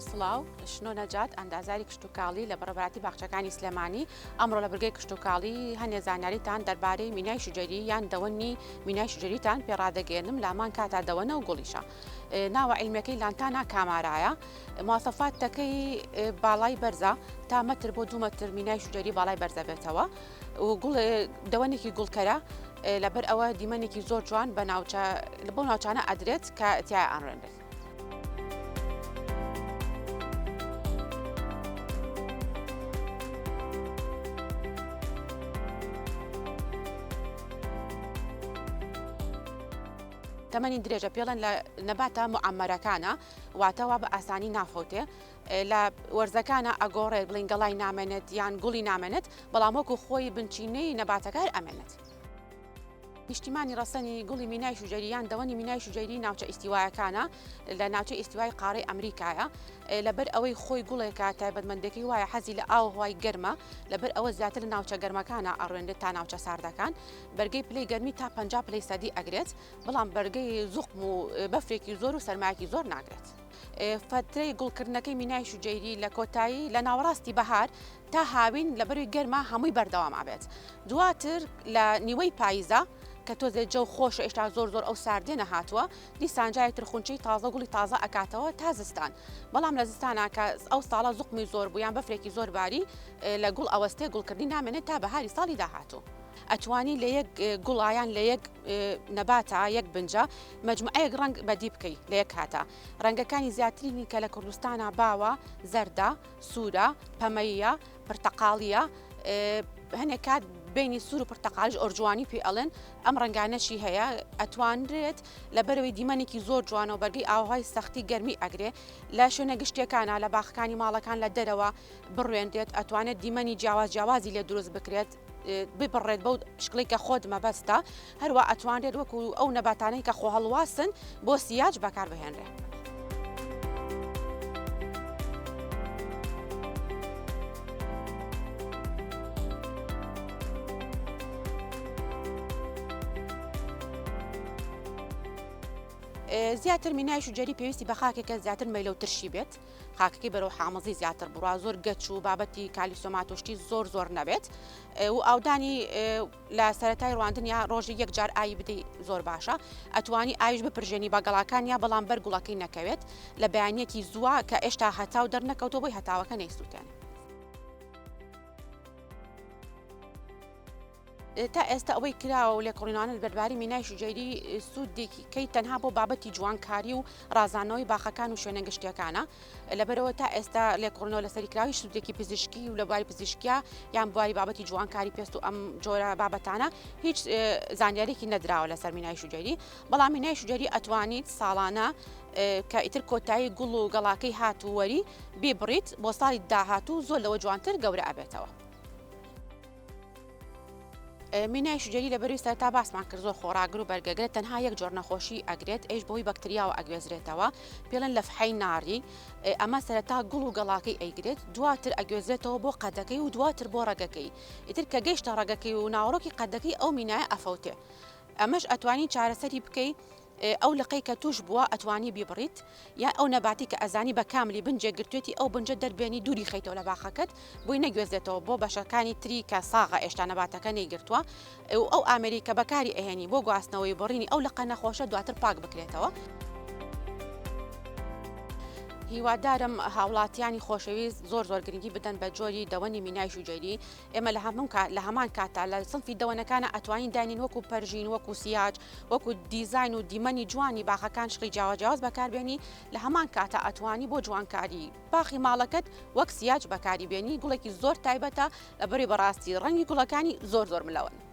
سڵاو، شنۆ نەجات، ئەندازیاری کشتوکاڵی لە بەڕێوەبەرایەتی باخچەکانی سلێمانی، ئەمڕۆ لە برگەی کشتوکاڵی هەنێ زانیاریتان دەربارەی مینای شوجەری یان دەوەنی مینای شوجەریتان پێ ڕادەگەیەنم لامان کاتا دەوەنە و گوڵیشە ناوە عیلمیەکەی لانتانا کامارایە مواسەفاتەکەی باڵای بەرزە تا مەتر بۆ دوو مەتر مینای شوجەری باڵای بەرزە بێتەوە و گوڵ دەوەنێکی گوڵکەرە لەبەر ئەوە دیمەنێکی زۆر جوان بە ناوچە بۆ ناوچانە ئەدرێت کە تیا ئەڕێنرێت. تەمەنی درێژە پێڵێن لە نەباتە معەمەرەکانە واتە وا بە ئاسانی نافەوتێ لە وەرزەکانە ئەگۆڕێت بڵین گەڵای نامێنێت یان گوڵی نامێنێت بەڵام وەکو خۆی بنچینەی نەباتەکە هەر ئەمێنێت. نیشتیمانی ڕەسەنی گوڵی مینای شوجەری یان دەوەنی مینای شوجەری ناوچە ئیستیوایەکانە لە ناوچەی ئیستیوای قارەی ئەمریکایە لەبەر ئەوەی خۆی گوڵێکە تایبەتمەندەکەی وایە حەزی لە ئاو هەوای گەرمە لەبەر ئەوە زیاتر لە ناوچە گەرمەکانە ئەڕوێنرێت تا ناوچە ساردەکان بەرگەی پلەی گەرمی تا 50 پلەی سەدی ئەگرێت بەڵام بەرگەی زوقم و بەفرێکی زۆر و سەرمایەکی زۆر ناگرێت. فەترەی گوڵکردنەکەی مینای شوجەیری لە کۆتایی لە ناوەڕاستی بەهار تا هاوین لە بەروی گەرما هەمووی بەردەوام ئەبێت دواتر لە نیوەی پاییزە کە تۆزێ جەو خۆشە ئێشتا زۆر زۆر ئەو ساردێ نەهاتووە دیسان جارێک تر خونچەی تازە گوڵی تازە ئەکاتەوە تا زستان بەڵام لە زستانا کە ئەو ساڵە زوقمی زۆر بوو یان بەفرێکی زۆر باری لە گوڵ ئەوەستێ گوڵکردنی نامێنێت تا بەهاری ساڵی داهاتوو. ئەتوانی لە یەک گوڵا یان لە یەک نەباتا یەک بنجە مەجموعەیەک ڕەنگ بەدی بکەی لە یەک کاتا ڕەنگەکانی زیاترینی کە لە کوردستانا باوە زەردە سوورە پەمەییە پرتەقاڵییە هەنێک کات بینی سوور و پرتەقالیش ئۆرجوانی پێ ئەڵێن ئەم ڕەنگانەشی هەیە ئەتوانرێت لە بەرەوەی دیمەنێکی زۆر جوانەوە بەرگەی ئاوهای سەختی گەرمی ئەگرێ لە شوێنە گشتیەکانە لە باخەکانی ماڵەکان لە دەرەوە بڕوێنرێت ئەتوانێت دیمەنی جیاواز جیاوازی لێ دروست بکرێت ببڕێت بەو شکڵی کە خۆت مەبەستە هەروە ئەتوانرێت وەکو ئەو نەباتانەی کە خۆهەڵواسن بۆ سیاج بەکار بهێنرێت. زیاتر مینای شوجەری پێویستی بە خاکێکە زیاتر مەیلە و ترشی بێت خاکەکەی بەرەو حامزی زیاتر بڕوا زۆر گەچ و بابەتی کالیسۆماتۆشتی زۆر زۆر نەبێت و ئاودانی لە سەرەتای ڕواندن یا ڕۆژی یەک جار ئاوی بدەی زۆر باشە ئەتوانی ئاویش بپرژێنی بە گەڵاکان یا بەڵام بەر گوڵەکەی نەکەوێت لە بەیانیەکی زووە کە ئێشتا هەتاو دەرنەکەوتەوە بۆی هەتاوەکە نەیسووتێنێ. تا ئێستا ئەوەی کراوە و لێکۆڵینەوانە دەربارەی مینای شوجەیری سوودێکی کەی تەنها بۆ بابەتی جوانکاری و ڕازانەوەی باخەکان و شوێنە گشتیەکانە لەبەرەوە تا ئێستا لێکۆڵینەوە لەسەری کراوی سوودێکی پزیشکی و لە بواری پزیشکیا یان بواری بابەتی جوانکاری پێست و ئەم جۆرە بابەتانە هیچ زانیارێکی نەدراوە لەسەر مینای شوجەیری بەڵام مینای شوجەیری ئەتوانیت ساڵانە کە ئیتر کۆتایی گوڵ و گەڵاکەی هات و وەری بیبڕیت بۆ ساڵی داهاتوو زۆر لەوە جوانتر گەورە ئەبێتەوە. مینای شجەری لە بەروی سەرتا باسمان کرد زۆر خۆڕاگر و بەرگەگرە تەنها یەک جۆر نەخۆشی ئەگرێت ئەیش بەهۆی بەکتریاوە ئەگوێزرێتەوە پێڵێن لەفحەی ناری ئەمە سەرەتا گوڵ و گەڵاکەی ئەیگرێت دواتر ئەگوێزرێتەوە بۆ قەدەکەی و دواتر بۆ ڕەگەکەی ئیتر کە گەیشتە ڕەگەکەی و ناوەڕۆکی قەدەکەی ئەو مینایە ئەفەوتێ ئەمەش ئەتوانی چارەسەری بکەی ئەو لقەی کە توش بووە ئەتوانی بیبڕیت یان ئەو نەباتی کە ئەزانی بە کاملی بنجێک گرتوێتی ئەو بنجە دەربێنی دووری خەیتەوە لە باخەکەت بۆی نەگوێزێتەوە بۆ بەشەکانی تری کە ساغە ئێشتا نەباتەکە نەیگرتووە و ئەو ئامێری کە بەکاری ئەهێنی بۆ گواستنەوەی بڕینی ئەو لقە نەخۆشە دواتر پاک بکرێتەوە. هیوادارم هاوڵاتیانی خۆشەویست زۆر زۆر گرنگی بدەن بە جۆری دەوەنی مینای شوجەیری ئێمە لە هەموو کات لە هەمان کاتا لە سنفی دەوەنەکانە ئەتوانین داینین وەکو پەرژین وەکو سیاج وەکو دیزاین و دیمەنی جوانی باخەکان شکڵی جیاواز جیاواز بەکاربێنی لە هەمان کاتا ئەتوانی بۆ جوانکاری باخی ماڵەکەت وەک سیاج بەکاری بێنی گوڵێکی زۆر تایبەتە لەبەری بەڕاستی ڕەنگی گوڵەکانی زۆر زۆر ملەوەن.